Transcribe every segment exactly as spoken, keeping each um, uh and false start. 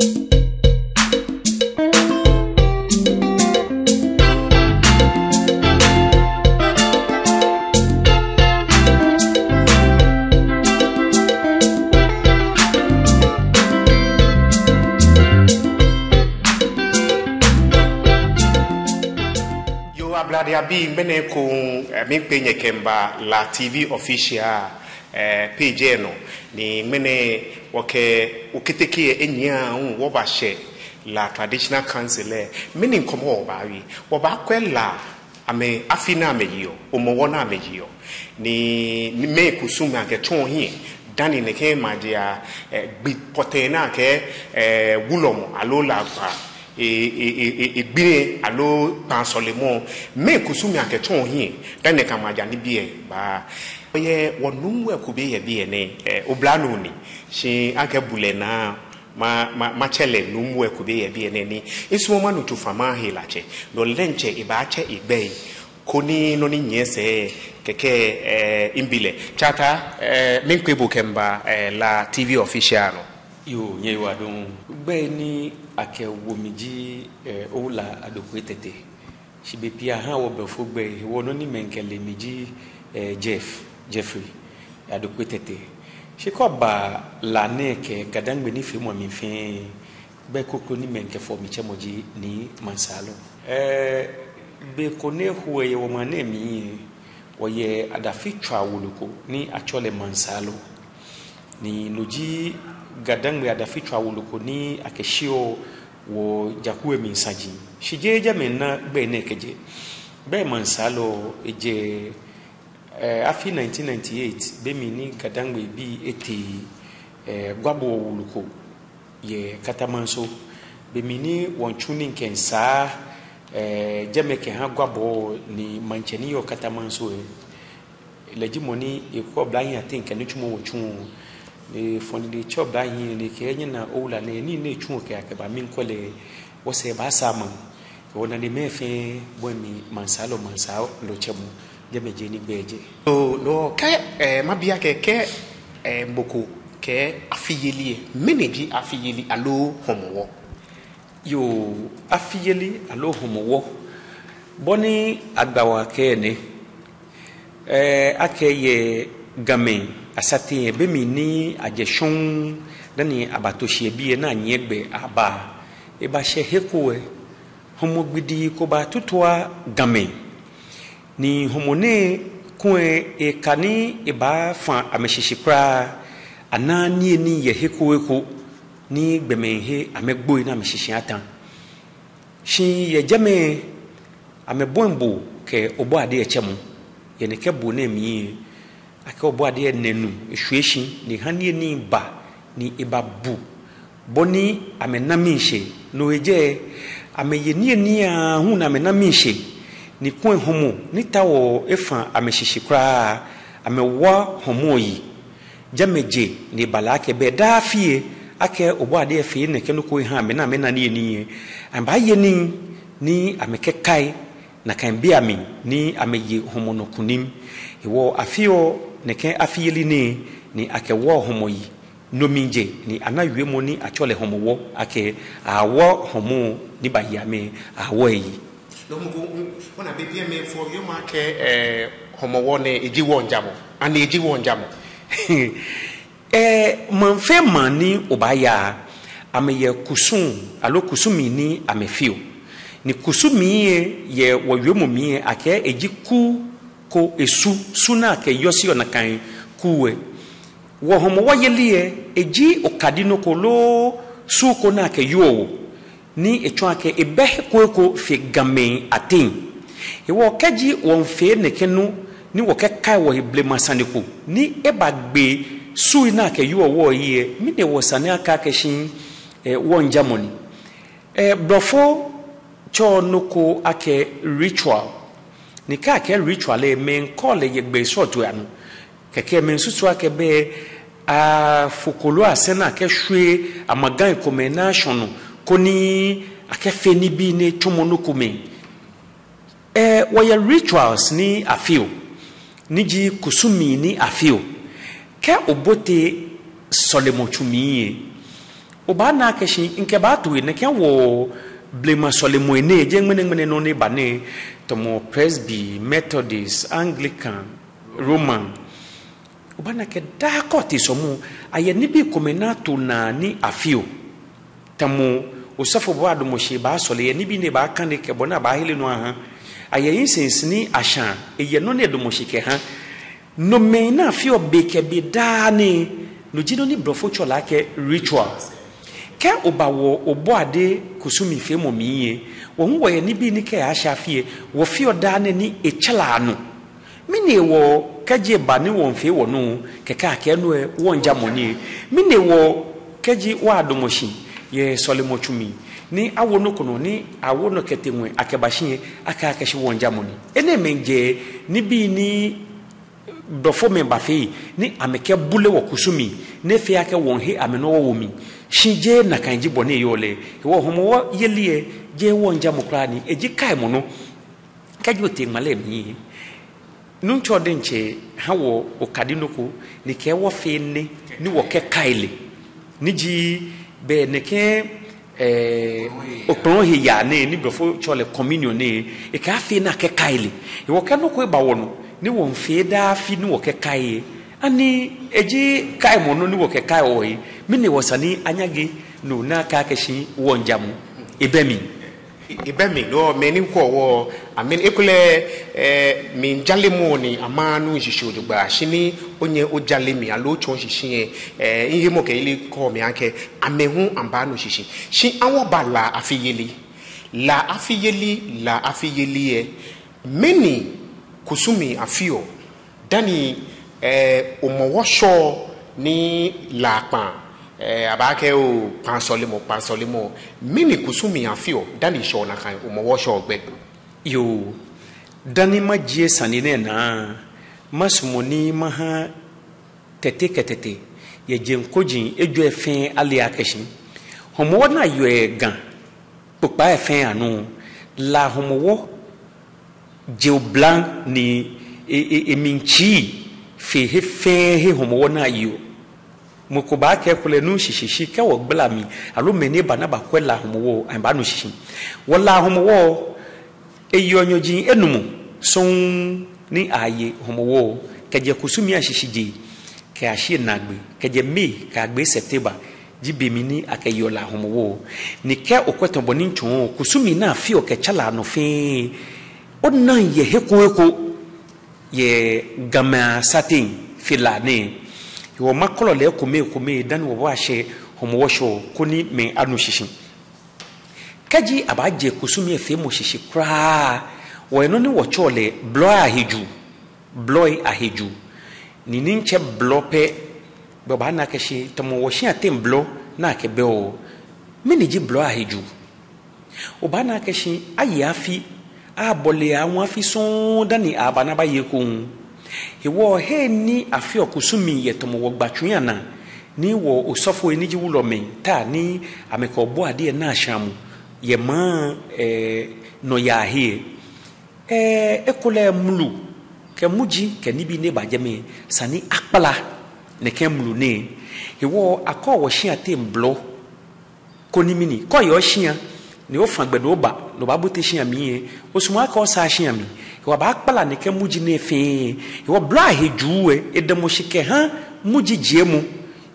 Yoo, ablade abii, ŋmɛnɛ ekoŋŋ, eh, miikpee nyɛ kɛmiiba La T V Official, eh, page lɛ nɔ. Ni ŋmɛnɛ wɔkɛ Oketeke lɛ enyiɛ aahu wɔbashɛ La Traditional Council lɛ. Mɛni ŋkɔmɔ wɔbaawie? Wɔbaakwɛ La amɛ afi ni amɛyeɔ, Hɔmɔwɔ ni amɛyeɔ. Ni, ni mɛɛ kusum ni akɛtsɔɔ hiɛ dani nɛkɛ maŋ lɛ, eh, gbi pɔtɛɛ ni akɛɛ, eh, wulɔmɔ aloo La kpa, e, e, e, e, e, gbi nɛɛ aloo kpaa sɔlemɔ, mɛɛ kusum ni akɛtsɔɔ hiɛ dani nɛkɛ maŋ lɛ nibii lɛ baa. Wɔyɛ wɔ nuumo ko be yɛ biɛ nɛɛ, eh, oblanuu ni, shi akɛ bulɛ naa, ma, ma, matsɛ lɛ nuumo ko be yɛ biɛ nɛɛ ni esumɔɔ manu tsofa mahe Latsɛ. No lɛ diɛŋtsɛ ebaatsɛ egbɛi koni nɔ ni nyiɛ sɛɛ kɛkɛ, eh, mibi lɛ. Tsɛ Ataa, eh, miikpee bo kɛmiiba, eh, La T V Official nɔ. Yoo, nyɛyiwaladɔŋŋ. Gbɛi ni akɛwo mi ji, eh, Owula Adokwei Tetteh. Shi bei pii ahaa wɔ blɔfo gbɛi, hewɔ nɔ ni mɛi kɛle mi ji, eh, Jeff, Jeffrey Adokwei Tetteh. Shi kɛ oba La nɛɛ kɛ GaDangme nifeemɔ mli fɛɛ, gbɛi kroko ni mɛi kɛfɔɔ mi tsɛmɔ ji Nii Maŋsaalɔ. Eh, be ko ni eho lɛ yɛ wɔmaŋ nɛɛ mli lɛ, wɔyɛ adafitswaa wulu ko ni atsɛɔ lɛ Maŋsaalɔ. Ni no ji GaDangme adafitswaa wulu ko ni akɛshiɔ wɔ jaku lɛ mli saji. Shi jeee jɛmɛ mina gbɛi nɛɛ kɛjɛ. Gbɛi Maŋsaalɔ lɛ ejɛ, eh, afi nineteen ninety-eight, be mli ni GaDangmebii etee, eh, Gwaboɔ wulu ko yɛ Katamanso. Be mli ni wɔmiitsu nii kɛmiisaa, eh, jɛmɛ kɛha Gwaboɔ ni maŋtsɛ ni yɔɔ Katamanso lɛ, lɛ ji mɔ ni ekɔ oblahii ateŋ kɛ nitsumɔ wɔtsuɔ. Ni efɔ nine etsɛ oblahii ni ekɛɛ nyɛna Owula nɛɛ, nii ni etsuɔ kɛkɛ akɛba, miikɔ lɛ, wɔsɛɛ baasaa maŋ. Wɔnanemɛi fɛɛ bɔi mi Maŋsaalɔ, Maŋsaalɔ tsɛmɔ. Jɛmɛ ji he ni gbɛi lɛ jɛ. No, no, kɛ, eh, mabi akɛ, kɛ, eh, mɔ ko kɛɛ afiyeli lɛ, mɛni ji afiyeli aloo Hɔmɔwɔ? Yoo, afiyeli aloo Hɔmɔwɔ, bɔ ni agba wɔ akɛ nɛ, eh, akɛ yɛ Gamɛi asateŋ lɛ, be mli ni ajɛ shɔŋŋ dani abato shi yɛ biɛ ni anyiɛ gbɛ aba, ebashɛ he ko lɛ, hɔmɔ gbidii ko batutua Gamɛi. Ni hɔmɔ nɛɛ kulɛ eka ni ebafã amɛshishi kwraa, anaaa niyenii yɛ he ko he ko ni gbɔmɛi he amɛgboi ni amɛshishi ata. Shi yɛ jɛmɛ, amɛbɔi bo kɛ Obɔade lɛ tsɛmɔ. Yɛ nɛkɛ bo nɛɛ mli lɛ, akɛ Obɔade lɛ nɛ nu, eshwie shi, ni eha niyenii ba, ni ebabu bɔ ni amɛna miishɛɛ. No hewɔ lɛ, amɛye niyenii aahu ni amɛna miishɛɛ. Ni kulɛ hɔmɔ ni taoɔ efã amɛshishi kwraa, amɛwoa hɔmɔ lɛ yi. Jɛmɛ je ni eba lɛ akɛ bɛ daa afi lɛ, akɛ Obɔade lɛ fee nɛkɛ nɔ ko eha amɛ ni amɛna niyenii lɛ, amɛbaaye nii ni amɛkɛkai nakai bei amli ni amɛye hɔmɔ nɔ kunim. Hewɔ afeɔ nɛkɛ afiyeli nɛɛ ni akɛwoa hɔmɔ yi. No mli je ni ana wiemɔ ni atsɛɔ lɛ Hɔmɔwɔ, akɛ awoa hɔmɔ ni baye amɛ, awoa eyi. No mɔ ko, ona bei pii mɛi fɔɔ wiemɔ akɛ, eh, Hɔmɔwɔ nɛɛ eji wɔŋjamɔ. Ani eji wɔŋjamɔ? Eh, maŋ fɛɛ maŋ ni obaaya, amɛyɛ kusum, aloo kusumii ni amɛfeɔ. Ni kusumii lɛ, yɛ wɔwiemɔ mli lɛ, akɛɛ eji kuu ko esu, su ni akɛyɔseɔ nakai kuu lɛ. Wɔ Hɔmɔwɔ yeli lɛ, eji okadi nɔ ko loo su ko ni akɛyoɔ wɔ. Ni etsɔɔ akɛ ebɛ he ko he ko fe Gamɛi ateŋ. Hewɔ kɛji wɔmiifee nɛkɛ nɔ ni wɔkɛkai wɔhe blema sane ko ni ebagbe sui ni akɛyoɔ wɔ yi lɛ, mɛni hewɔ esa ni akɛɛ akɛ shi, eh, wɔŋjamɔ ni? Eh, blɔfo tsɛɔ nɔ ko akɛ ritual. Ni kɛ akɛɛ ritual lɛ, mɛi kɔɔ lɛ yɛ gbɛi srɔtoi anɔ. Kɛkɛ mɛi susuɔ akɛ bɛ afo kooloo asɛŋ ni akɛshwie amagai komɛi ni ashɔ̃ nɔ koni akɛfee nibii ni tsɔmɔ nɔ komɛi. Eh, wɔyɛ rituals ni afeɔ, ni ji kusumii ni afeɔ. Kɛ obote sɔlemɔtsu mli lɛ, Obaana akɛ shi mikɛbaato he nɛkɛ wɔ blema sɔlemɔi nɛɛ, jeee ŋmɛnɛŋmɛnɛ nɔ ni eba nɛɛ, tamɔ Presby, Methodist, Anglican, Roman. Obaana akɛ daa kɛ otee sɔlemɔ, ayɛ nibii komɛi ni ato naa ni afeɔ. Tamɔ osɔfo baadamɔ shi ebaasɔle, eyɛ nibii ni ebaakane kɛ bɔ ni abaahere nɔ aha. Ayɛ incense ni ashãa, eyɛ nɔ ni edamɔ shi kɛha. Nomɛi ni afeɔ be kɛ be daa nɛɛ, no ji nɔ ni Blɔfo tsɛɔ lɛ akɛ ritual. Kɛ oba wɔ obɔade kusumii feemɔ mli lɛ, wɔ hu wɔyɛ nibii ni kɛ ashɛ afi lɛ, wɔfeɔ daa nɛɛ ni etsaraa nɔ. Mɛni hewɔ kɛji eba ni wɔmiifee wɔnɔ, kɛkɛ akɛɛ no lɛ wɔŋjamɔ ni? Mɛni hewɔ kɛji wɔdamɔ shi yɛ sɔlemɔtsu mli ni awo nɔ ko nɔ ni awo nɔ kɛtee ŋwɛi akɛba shi lɛ, akɛɛ akɛ shi wɔŋjamɔ ni? Enɛɛmɛi ji nibii ni Blɔfomɛi bafee ni amɛkɛbule wɔkusumii, ni efee akɛ wɔmiihe amɛnɔ wɔwo mli. Shi jeee nakai ji bɔ ni eyɔɔ lɛ. Hewɔ Hɔmɔwɔ yeli lɛ, jeee wɔŋjamɔ kwraa ni, eji kaimɔ nɔ. Kɛji otee ŋmalɛ mli lɛ, Nuŋtsɔ diɛŋtsɛ ha wɔ okadi nɔ ko ni kɛɛ wɔfee nɛɛ ni wɔkɛkai lɛ. Ni ji bɛ nɛkɛ, eh, okplɔn he yaa nɛɛ ni Blɔfo tsɛɔ lɛ communion nɛɛ, ekɛɛ afee ni akɛkai lɛ. Hewɔ kɛ nɔ ko eba wɔnɔ ni wɔmiifee daa afi ni wɔkɛkai lɛ, ani eji kaimɔ nɔ ni wɔkɛkai wɔhe? Mɛni hewɔ esa ni anyage no ni akɛɛ akɛ shi wɔŋjamɔ? Ebɛ mli. Ebɛ mli, no mɛi ni kwɛɔ wɔ, amɛ ekolɛ, eh, miijalemɔ ni ama nu shishi jogbaŋŋ, shi ni onyɛ ojale mli aloo otsɔɔ shishi lɛ, eh, mihemɔkɛyeli kɛɔ mi akɛ amɛ hu amɛbaanu shishi. Shi awo ba La afi yeli. La afi yeli, La afi yeli lɛ, mɛni kusumii afeɔ dani, eh, Hɔmɔwɔ shɔ ni La kpaŋ, eh, abaakɛɛ oo, kpaŋ sɔlemɔ, kpaŋ sɔlemɔ. Mɛni kusumii afeɔ dani eshɛɔ nakai Hɔmɔwɔ shɔ gbɛ? Yoo, dani majie sane nɛɛ naa, masumɔ ni maha Tɛte kɛ Tɛte yɛ jeŋ koji ejwɛ fɛɛ ale akɛ shi Hɔmɔwɔ ni yɔɔ yɛ Ga kpokpaa lɛ fɛɛ anɔ, La Hɔmɔwɔ jɛ oblaŋ ni e, e, emli tsii fe he fɛɛ he Hɔmɔwɔ ni yeɔ. Mɔ ko baakɛɛ ekolɛ nu shishi, shi kɛ wɔgbala mli aloo mɛi ni eba ni abakwɛ La Hɔmɔwɔ, amɛbaanu shishi. Wɔ La Hɔmɔwɔ, eyeɔ nyɔji enumɔ sɔŋŋ ni aye Hɔmɔwɔ, kɛjɛ kusumii ashishijee kɛyashi naagbee, kɛjɛ May kɛyagbe September, ji be mli ni akɛyeɔ La Hɔmɔwɔ. Ni kɛ okwɛ tamɔ bɔ ni mitsɔɔ, kusumii ni afeɔ kɛtsaraa nɔ fɛɛ, onaaa yɛ he ko he ko yɛ Gamɛi asateŋ fe La nɛɛ. Hewɔ makɔlɔ lɛ ekome ekome dani wɔbaashɛ Hɔmɔwɔ shɔ koni mɛi anu shishi. Kɛji abaaje kusumii lɛ feemɔ shishi kwraa, wɔyɛ nɔ ni wɔtsɛɔ lɛ blɔi ahejuu. Blɔi ahejuu. Ni ni mitsɛ blɔ pɛ, bɛ obaana akɛ shi tamɔ wɔshiaŋ teŋ blɔ ni akɛbɛɔ. Mɛni ji blɔi ahejuu? Obaana akɛ shi aye afi, abɔle awo afi sɔŋŋ dani aba ni abaye ekoŋŋ. Hewɔ he ni afeɔ kusumii yɛ tamɔ wɔgbatsu lɛ anaa, ni wɔ osɔfoi ni ji wulɔmɛi ta ni amɛkɛ obɔade lɛ naa sharamɔ yɛ maŋ, eh, nɔyaa he lɛ. Eh, ekolɛ mlu kɛ muji kɛ nibii ni ba jɛmɛ, esa ni akpala nɛkɛ mlu nɛɛ. Hewɔ akɛɔ wɔshiaŋ teŋ blɔ. Koni mɛni, kɛ oyɛ oshia ni ofã gbɛ ni oba, ni obaabote shia mli lɛ, osumɔɔ akɛ osaa shia mli. Hewɔ abaakpala nɛkɛ muji nɛɛ fɛɛ. Hewɔ blɔi ahejuu lɛ, edamɔ shi kɛha muji jiemɔ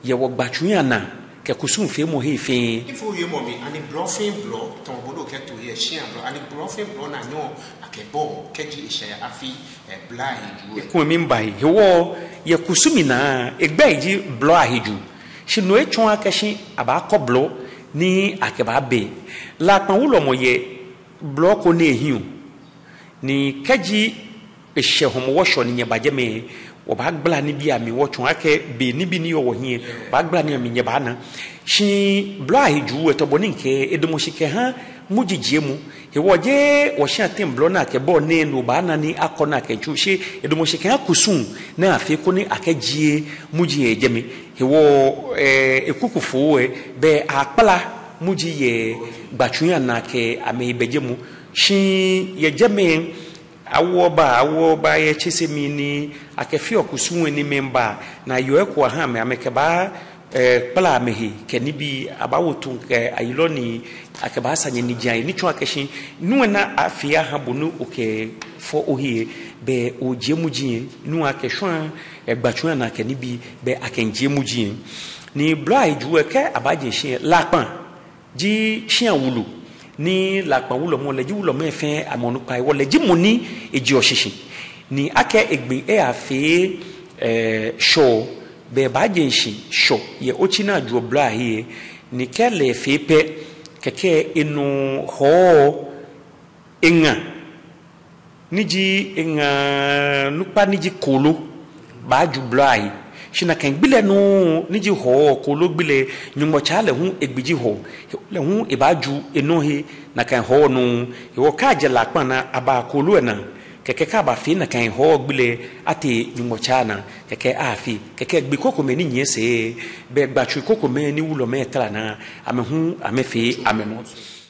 yɛ wɔgbatsu lɛ anaa kɛ kusum feemɔ hei fɛɛ. Ifo yemɔ mi, ani blɔ fɛɛ blɔ, tamɔ bɔ ni okɛto yɛ shia blɔ, ani blɔ fɛɛ blɔ ni anyɛɔ akɛbɔɔ kɛji eshɛ afi, eh, blɔi ahejuu lɛ? Ekoŋŋ miiba he. Hewɔ yɛ kusumii anaa, egbɛi ji blɔi ahejuu. Shi no etsɔɔɔ akɛ shi abaakɔ blɔ ni akɛbaabɛŋ. La kpaŋ wulɔmɔ yɛ blɔ ko ni ehiɔ. Ni kɛji eshɛ Hɔmɔwɔ shɔ ni nyɛba jɛmɛ, wɔbaagbala nibii amli, wɔtsɔɔ akɛ be nibii ni yɔɔ wɔhiɛ, wɔbaagbala nii amli nyɛbaana. Shi blɔi ahejuu lɛ, tamɔ bɔ ni mikɛɛ, edamɔ shi kɛha muji jiemɔ. Hewɔ jeee wɔshiaŋ teŋ blɔ ni akɛbɔɔ nɛɛ ni obaana ni akɔ ni akɛtsu, shi edamɔ shi kɛha kusum ni afee koni akɛjie muji yɛ jɛmɛ. Hewɔ, eh, ekuku foo lɛ, bɛ akpala muji yɛ gbatsu lɛ anaa kɛ amɛhe bɛ jɛmɛ. Shi yɛ jɛmɛ, awoɔ ba, awoɔ ba yɛ tsɛnsi mli ni akɛfeɔ kusum lɛ ni mɛi baa ni ayeɔ eko aha amɛ, amɛkɛbaa eh, kpala amɛhe kɛ nibii, abaawo tu kɛ ayilɔ ni akɛbaasa nyɛnijiaŋ, ni tsɔɔ akɛ shi nɔ ni afee aha bo ni okɛfɔ ohe lɛ, belɛ ojie muji lɛ, ni akɛ shwã, eh, gbatsu anaa kɛ nibii, belɛ akɛjie muji lɛ. Ni blɔiahe juu lɛ kɛ abaaje shishi lɛ, Lakpa ji shia wulu, ni Lakpa wulɔmɔ lɛ ji wulɔmɛi fɛɛ amɛ onukpa, hewɔ lɛ ji mɔ ni ejeɔ shishi. Ni akɛ egbe eyafee, eh, Shɔ, belɛ ebaaje shishi Shɔ yɛ otsi ni ajuɔ blɔiahe lɛ, ni kɛ lɛ efee pɛ, kɛkɛ enɔ Hɔɔ eŋa, ni ji eŋa nukpa ni ji Koolo, baaju blɔiahe. Shi nakai gbi lɛ nɔŋŋ ni ji Hɔɔ, Koolo gbi lɛ, Nyɔŋmɔ Tsaa lɛ hu egbi ji Hɔɔ, lɛ hu ebaaju enɔ he nakai Hɔɔ nɔŋŋ. Hewɔ kɛ ajɛ Lakpa naa, abaa Koolo lɛ naa, kɛkɛ kɛ abafee nakai Hɔɔ gbi lɛ, atee Nyɔŋmɔ Tsaa naa, kɛkɛ afee. Kɛkɛ gbi krokomɛi ni nyiɛ sɛɛ, belɛ gbatsu krokomɛi ni wulɔmɛi tara naa, amɛ hu amɛfee amɛnɔ.